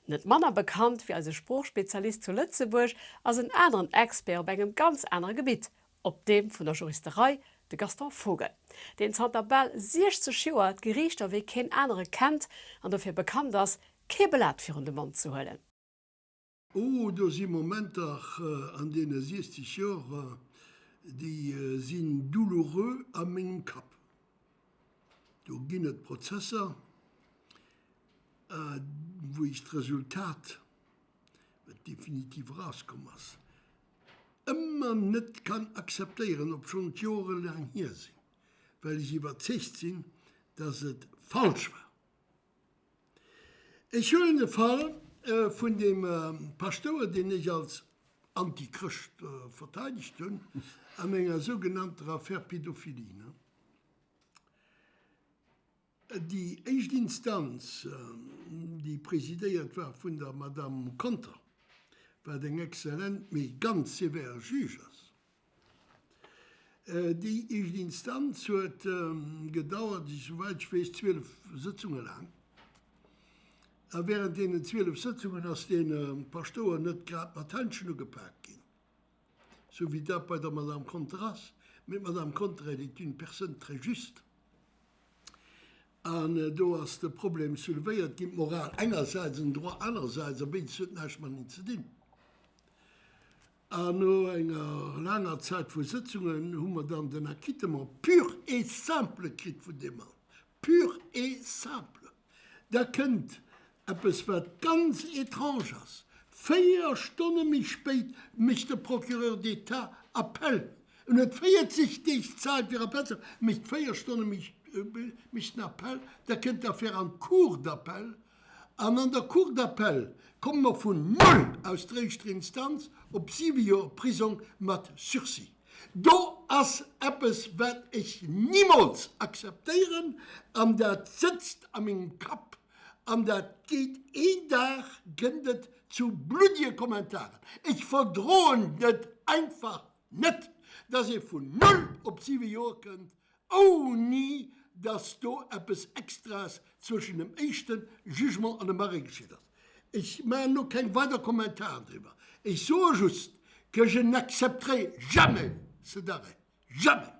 Net manner bekannt wéi eise Sproochspezialist zu Lëtzebuerg ass en aneren Expert op engem ganz anere Gebitt, op deem vun der Juristerei, de Gaston Vogel, deen zanter bal 60 Joer d'Geriichter wéi keen anere kennt an dofir bekannt ass, kee Blat virun de Mond ze huelen. Oh, do si Momenter an deene 60 Joer, déi sinn douloureux a mengem Kapp. Do ginn et Prozesser, wou ech d'Resultat, wat definitiv erauskomm ass, ëmmer net kann akzeptéieren, obschonn et jorelaang hier sinn, well ech iwwerzeegt sinn, dass et falsch war. Ech huelen de Fall vun deem Paschtouer, deen ech als Antichrëscht verteidegt hunn a menger sougenannter Affaire Pédophilie. Déi éischt Instanz, déi presidéiert war vun der Madame Conter, wat eng exzellent, mee ganz sévère Juge ass, déi éischt Instanz huet gedauert, esouwäit ech weess, 12 Sëtzunge laang. A während deenen 12 Sëtzungen ass dee Paschtouer net grad mat Händschen ugepaakt ginn. Sou wéi dat bei der Madame Conter ass. Mee d'Madame Conter, elle est une personne très juste. An do ass de Problem soulevéiert ginn, d'Moral engersäits, den Droit anerersäits, a béides huet näischt mateneen ze dinn. An no enger laanger Zäit vu Sëtzungen hu mer dann den Acquittement pur et simple kritt vun deem Mann. Pur et simple. Da kënnt eppes, wat ganz étrange ass, Véier Stonne méi spéit mécht de Procureur d'État Appel. En huet 40 Deeg Zäit fir Appel ze maachen, mécht véier Stonne méi mécht en Appel. Da kënnt d'Affär an d'Cour d'appel. An an der Cour d'appel komme mer vun null aus der éischter Instanz op siwe Joer Prisong mat Sursis. Do ass eppes, wat ech nimools akzeptéieren, an dat sëtzt a mengem Kapp, an dat geet een Dag kënnt et zu bluddige Kommentaren. Ech verdroen et einfach net, dass ee vun null op siwe Joer kënnt, ouni dass do eppes Extraes zwëschen dem éischte Jugement an dem Arrêt geschitt ass. Ech maachen elo keng weider Kommentaren driwwer. Ech soe just, que je n'accepterai jamais cet arrêt. Jamais!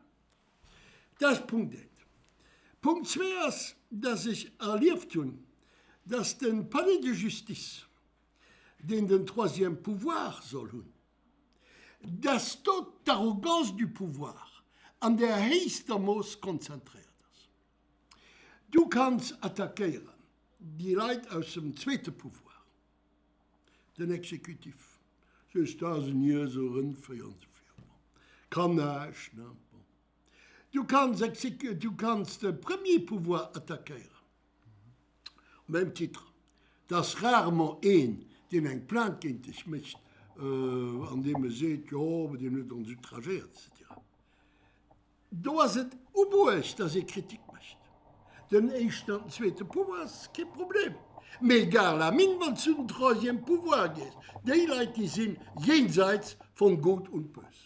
Dat ass Punkt eent. Punkt zwee ass, dass ech erlieft hunn, dass de Palais de justice, deen den troisième pouvoir soll hunn, dass do d'Arrogance du pouvoir an der héichster Mooss konzentréiert ass. Du kanns attackéieren déi Leit aus dem zweete Pouvoir, den Exécutif, sees, dat ass en Iesel, Rëndvéi an esou virun, kann näischt, ne, bon. Du kanns du kanns de Premier Pouvoir attackéieren. Au même titre, 't ass rarement een, deen eng Plainte géint dech mécht, an deem e seet, jo, deen huet ons outragéiert, et cetera. Do ass et ubruecht, dass ee Kritik mécht. Den éischten an den zweete Pouvoir ass kee Problem, mee gare la mine, wann s du den troisième Pouvoir gees, déi Leit, déi sinn jenseits von Gut und Bös.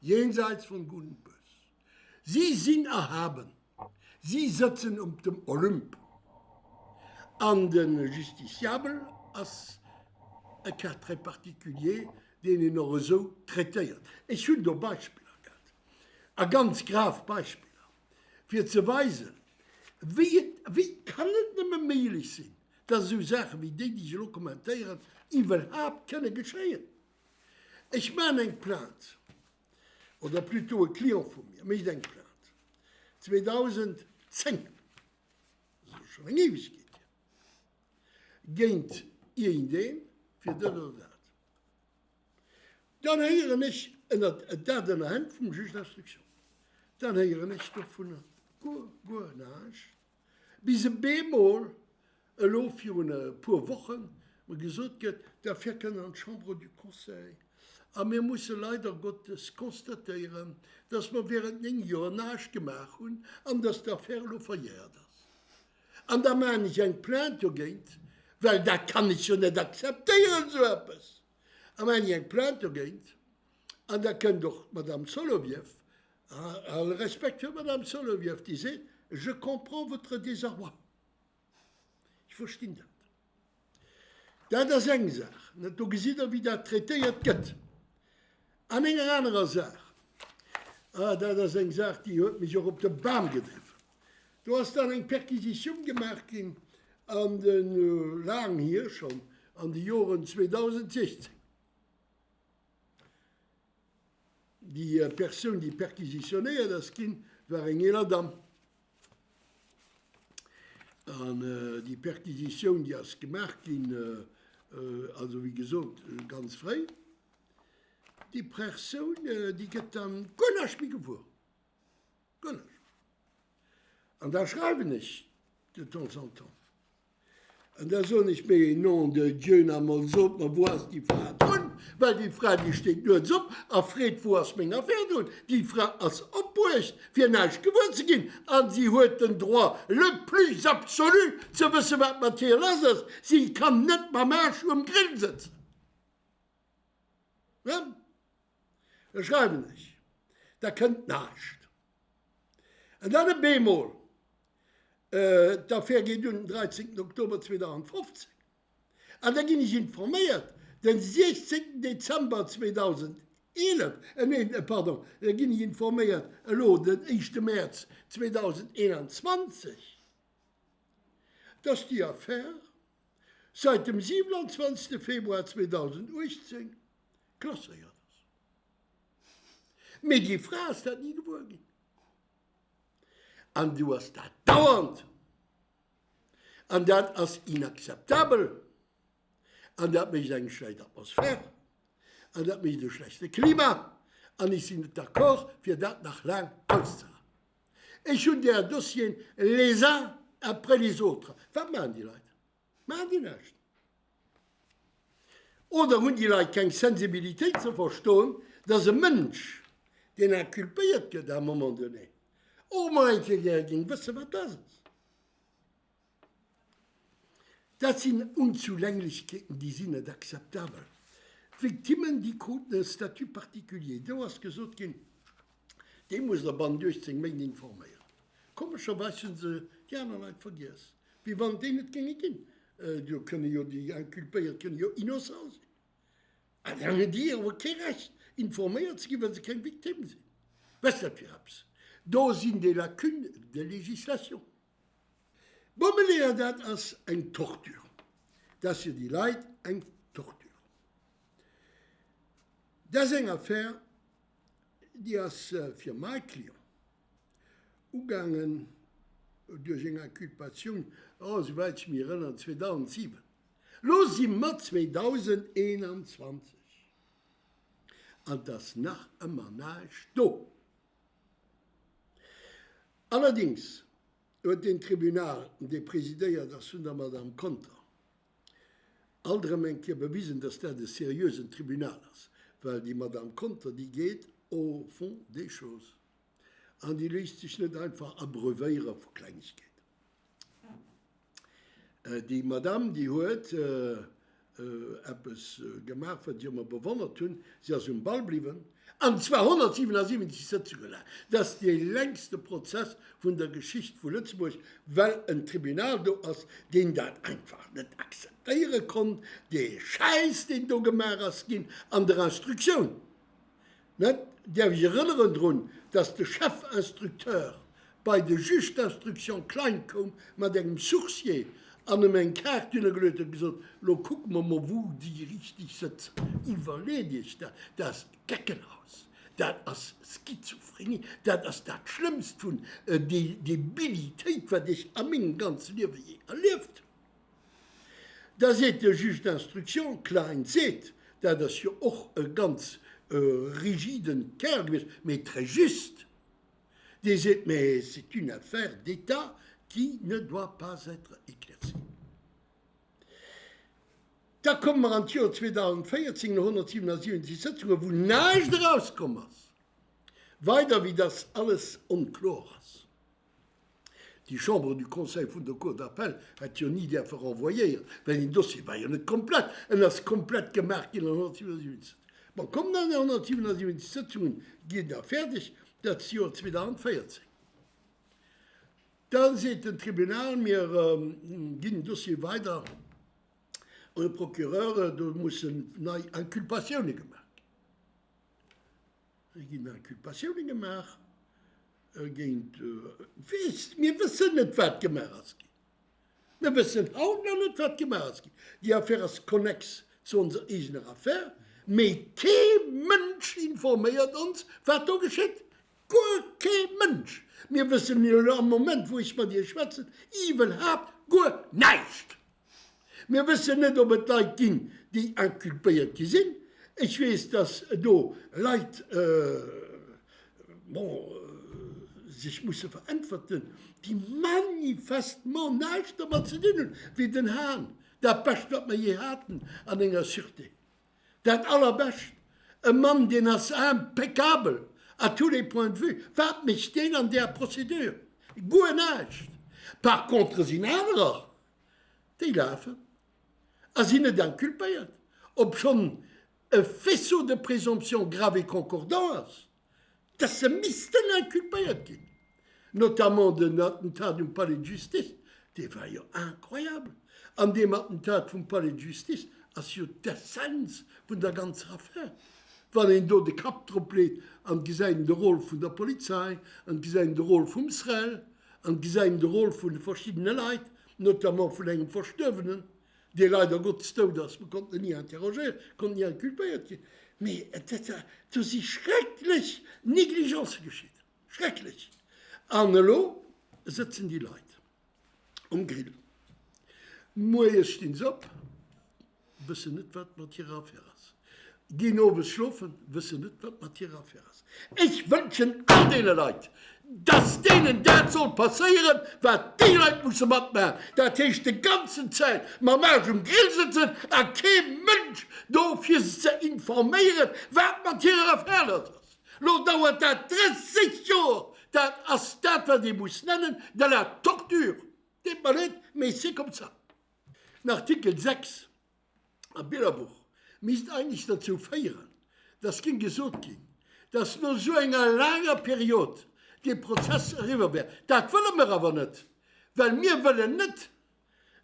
Jenseits von Gut und Bös. Si sinn erhaben, si sëtzen op dem Olymp. An de Justiciable ass e Cas très particulier, deen een och esou traitéiert. Ech hunn do Beispiller gehat, a ganz grav Beispiller, fir ze weisen, wéi et, wéi kann et nëmme méiglech sinn, dass esou Saache wéi déi, déi ech elo kommentéieren, iwwerhaapt kënne geschéien. Ech maachen eng Plainte, oder plutôt e Client vu mir mécht eng Plainte, 2010, dat ass schonn eng Éiwegkeet hier, géint iergendee fir dat oder dat. Dann héieren ech ënner, dat ënner Hänn vum Juge d'instruction, dann héieren ech dovunner guer, guer näischt, bis e bemol elo virun e puer Wochen mer gesot gëtt, d'Affär kënnt an d'Chambre du Conseil a mir musse leider Gottes constatéieren, dass mer während 9 Joer näischt gemaach hunn an dass d'Affär elo verjährt ass. An da maachen ech eng Plainte dogéint, well dat kann ech jo net akzeptéieren, esou eppes. A maachen ech eng Plainte dogéint an da kënnt och d'Madame Solovieff, all Respekt fir d'Madame Solovieff, déi seet, Je comprends votre désarroi. Ech verstinn dat. Dat ass eng Saach, net? Do gesitt Der, wéi dat traitéiert gëtt. An enger anerer Saach, ah, dat ass eng Saach, déi huet mech och op de Bam gedriwwen, do ass dann eng Perquisitioun gemaach ginn an de, laang hier schonn, an de Joren 2016. Déi Persoun, déi perquisitionéiert ass ginn, war eng eeler Damm. An déi Perquisitioun, déi ass gemaach ginn, also wéi gesot, ganz fréi. Déi Persoun, déi gëtt dann guer näischt méi gewuer. Guer näischt. An da schreiwen ech de temps en temps. An da soen ech, Mee nom de Dieu, nach emol, sot mer, wou ass déi Fra drun? Well déi Fra, déi steet nuets op a freet, wou ass meng Affär drun? Déi Fra ass opbruecht, fir näischt gewuer ze ginn. A si huet den Droit le plus absolu ze wëssen, wat mat hir lass ass. Si kann net mam Aarsch um Grill sëtzen. Da schreiwen ech, da kënnt näischt. An dann e bemol, d'Affär geet un den 13 Oktober 2015, an da ginn ech informéiert, den 16 Dezember 2011, neen, pardon, da ginn ech informéiert elo den éischte Mäerz 2021, dass déi Affär säit dem 27 Februar 2018 klasséiert ass. Mee déi Fra ass dat ni gewuer ginn. An du ass dat dauernd. An dat ass inakzeptabel. An dat mécht eng schlecht Atmosphär. An dat mécht e schlechte Klima. An ech sinn net d'accord, fir dat nach laang auszehalen. Ech hunn där Dossieren les uns après les autres. Wat maachen déi Leit? Maachen déi näischt? Oder hunn déi Leit keng Sensibilitéit ze verstoen, dass e Mënsch, deen inculpéiert gëtt à un moment donné, och emol eng Kéier gäre géing wëssen, wat lass ass? Dat sinn Unzulänglechkeeten, déi sinn net akzeptabel. D'Victimmen, déi kruten e Statut particulier. Do ass gesot ginn, Dee muss der bannent 18 Méint informéieren. Komescherweis hu se déi aner Leit vergiess, wéi wann et déi net géinge ginn. Do kënne jo déi Inculpéiert kënne jo innocent sinn. An dann hunn déi awer kee Recht, informéiert ze ginn, well se keng Victime sinn. Wat ass dat fir eppes? Do sinn des lacunes de législation. Bommeleeër, dat ass eng Torture. Dat ass fir déi Leit eng Torture. Dat ass eng Affär, déi ass fir mäi Client ugaangen duerch eng Inculpatioun, oh, esouwäit ech mech erënneren, 2007. Elo si mer 2021 an et ass nach ëmmer näischt do. Allerdéngs huet deen Tribunal, dee presidéiert ass vun der Madame Conter, alt erëm eng Kéier bewisen, dass dat e seriösen Tribunal ass, well déi Madame Conter, déi geet au fond des choses an déi léisst sech net einfach abreuvéiere vu Klengegkeeten. Déi Madame, déi huet eppes gemaach, wat ech ëmmer bewonnert hunn, si ass um Ball bliwwen, an zwar 177 Sëtzunge laang. Dat ass dee längste Prozess vun der Geschicht vu Lëtzebuerg, well en Tribunal do ass, deen dat einfach net akzeptéiere konnt, dee Schäiss, deen do gemaach ass ginn an der Instruktioun. Net däerf ech erënneren drun, dass de Chef-instructeur bei de Juge d'instruction Klein koum mat engem Sourcier an em eng Kaart hinnergeluet huet a gesot, Lo kucke mer mol, wou déi richtig sëtzen. Iwwerleet Iech dat! Dat ass Geckenhaus, dat ass Schizophrenie, dat ass dat Schlëmmst vun Debilitéit, wat ech a mengem ganze Liewe jee erlieft hunn. Da seet de Juge d'instruction, Klein seet, dat ass jo och e ganz rigiden Kerl gewiescht, mee très juste, dee seet, mais c'est une affaire d'État qui ne doit pas être éclaircie. Da komme mer an d'Joer 2014, no 177 Sëtzungen, wou näischt erauskomm ass, weider wéi dass alles onklor ass. Déi Chambre du Conseil vun der Cour d'appel hätt jo ni däerfe renvoyéieren, well deen Dossier war jo net komplett. En ass komplett gemaach ginn an 177. Bon, kommen an 177 Sëtzungen ginn da fäerdeg, dat ass d'Joer 2014. Da seet den Tribunal, mir ginn den Dossier weider. De Procureur, do mussen nei Inculpatioune gemaach ginn. Et ginn Inculpatioune gemaach géint, weess, mir wëssen net, wat gemaach ass ginn. Mir wëssen haut nach net, wat gemaach ass ginn. Déi Affär ass konnex zu onser eegener Affär, mee kee Mënsch informéiert ons, wat do geschitt. Guer kee Mënsch! Mir wëssen elo am Moment, wou ech mat Iech schwätzen, iwwerhaapt guer näischt! Mir wëssen net, ob et Leit ginn, déi inculpéiert gi sinn. Ech weess, dass do Leit, bon, sech musse veräntwerten, déi manifestement näischt domat ze dinn hunn, wéi den Hahn, dat Bescht, wat mer jee haten an enger Sûreté. Dat Allerbescht! E Mann, deen ass impeccabel à tous les points de vue. Wat mécht deen an där Procédure? Guer näischt! Par contre sinn anerer, déi lafen a sinn net inculpéiert, obschonn e faisceau de présomption grave et concordant ass. dass se missten inculpéiert ginn, notamment den Attentat um Palais de Justice, dee war jo incroyable. An deem Attentat vum Palais de Justice ass jo d'Essenz vun der ganzer Affär. Wann een do de Kapp drop leet an gesäit een de Rôle vun der Polizei, an gesäit een de Rôle vum SREL, an gesäit een de Rôle vun de verschiddene Leit, notamment vun engem Verstuerwenen, dee leider Gottes dout ass, mer konnten en ni interrogéieren, konnt ni inculpéiert ginn, mee et, do si schrecklech Négligencë geschitt, schrecklech! An elo sëtzen déi Leit um Grill, moies stinn se op, wëssen net, wat mat hirer Affär ass, ginn owes schlofen, wëssen net, wat mat hirer Affär ass. Ech wënschen all deene Leit, dass deenen dat soll passéieren, wat déi Leit musse matmaachen, dat heescht de ganzen Zäit mam Aarsch um Grill sëtzen a kee Mënsch do fir se ze informéieren, wat mat hirer Affär lass ass. Lo dauert dat 30 Joer! Dat ass dat, wat ee muss nennen de la torture. Deet mer leed, mee c'est comme ça. Den Artikel 6 am Billerbuch misst eigentlech derzou féieren, dass géing gesot ginn, dass no esou enger laanger Period dee Prozess eriwwer wär. Dat wëlle mer awer net, well mir wëllen net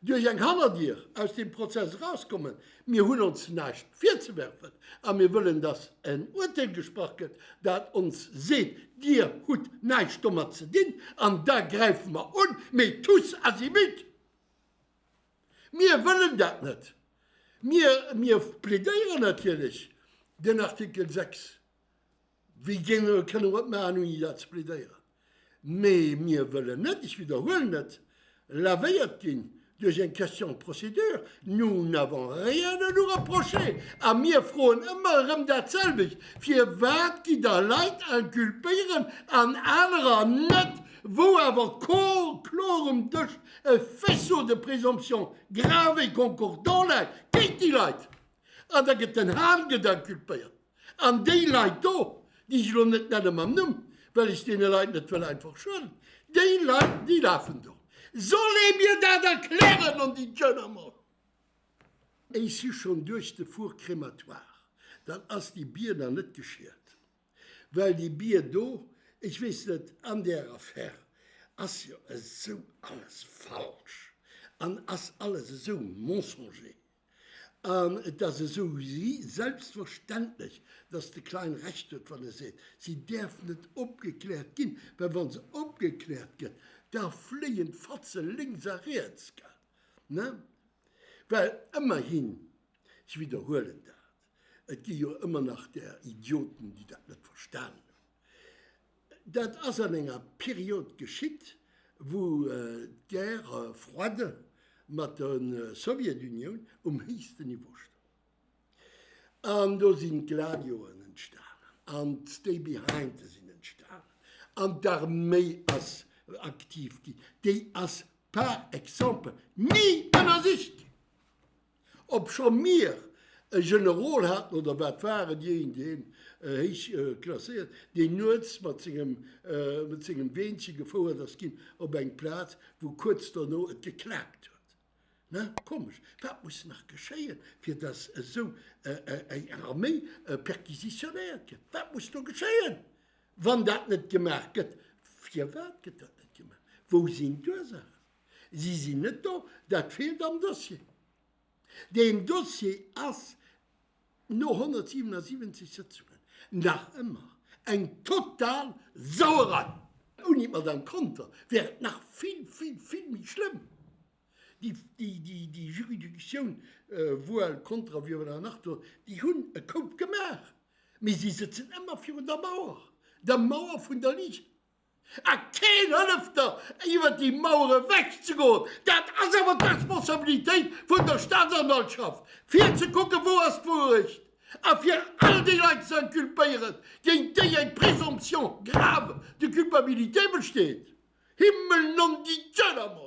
duerch eng Hannerdier aus deem Prozess erauskommen. Mir hunn ons näischt virzewerfen a mir wëllen, dass en Urteel gesprach gëtt, dat ons seet, Dir hutt näischt domat ze dinn an da gräife mer un, mee tous azimuts. Mir wëllen dat net. Mir, mir plädéieren natierlech den Artikel 6. Wéi géinge, kënne mer et maachen, ouni dat ze plädéieren? Mee mir wëllen net, ech widderhuelen et, lavéiert ginn duerch eng Question de procédure. Nous n'avons rien à nous reprocher. A mir froen ëmmer erëm dat selwecht, Firwat gitt Der Leit inculpéieren an anerer net, wou awer kloer um Dësch e faisceau de présomption grave et concordant läit géint déi Leit, an da gëtt den Hahn gëtt inculpéiert, an déi Leit do, déi ech elo net nenne mam Numm, well ech deene Leit net wëll einfach schueden, déi Leit, déi lafen do. Soll ee mir dat erklären, nom Dieu, emol? Ech si schonn duerch de Four crématoire, dann ass déi Bier nach net geschielt. Well déi Bier do, ech weess net, an där Affär ass jo esou alles falsch an ass alles esou mensonger an et ass esou selbstverständlech, dass de Klein Recht huet, wann e seet, si däerf net opgekläert ginn, well wa se opgekläert gëtt, da fléien d'Fatze lénks a riets, gell, ne? Well ëmmerhin, ech widderhuelen dat, Et gi jo ëmmer nach där Idioten, déi dat net verstanen hunn. Dat ass an enger Period geschitt, wou d'Guerre froide mat der Sowjetunioun um héchsten Niveau stoung. An do sinn d'Gladioen entstanen an d'Stay-Behinde sinn entstanen an d'Arméi ass aktiv ginn. Déi ass par exemple ni ënnersicht ginn. Obscho mir e Generol haten, oder wat war et, iergendeen héich klasséiert, deen nuets mat sengem, mat sengem Weenche gefouert ass ginn op eng Plaz, wou kuerz dono et geklaakt huet. Ne? Komesch. Wat muss nach geschéien, fir dass esou eng Arméi perquisitionéiert gëtt? Wat muss do geschéien, wann dat net gemaach gëtt? Firwat gëtt dat net gemaach? Wou sinn d'Ursaachen? Si sinn net do, dat feelt am Dossier. Deen Dossier ass no 177 Sëtzungen nach ëmmer eng total Sauerei. Ouni d'Madame Conter wär et nach vill, vill, vill méi schlëmm. Déi Juridictioun Voile, Conter a wie war nach do, déi hunn e Koup gemaach, mee si sëtzen ëmmer virun der Mauer, der Mauer vun der Ligen. A keen hëlleft der, iwwer déi Mauer ewech ze goen. Dat ass awer d'Responsabilitéit vun der Staatsanwaltschaft, fir ze kucken, wou ass d'Wourecht, a fir all déi Leit ze inculpéieren, géint déi eng Présomption grave de culpabilité besteet. Himmel non di Dieu l'amour!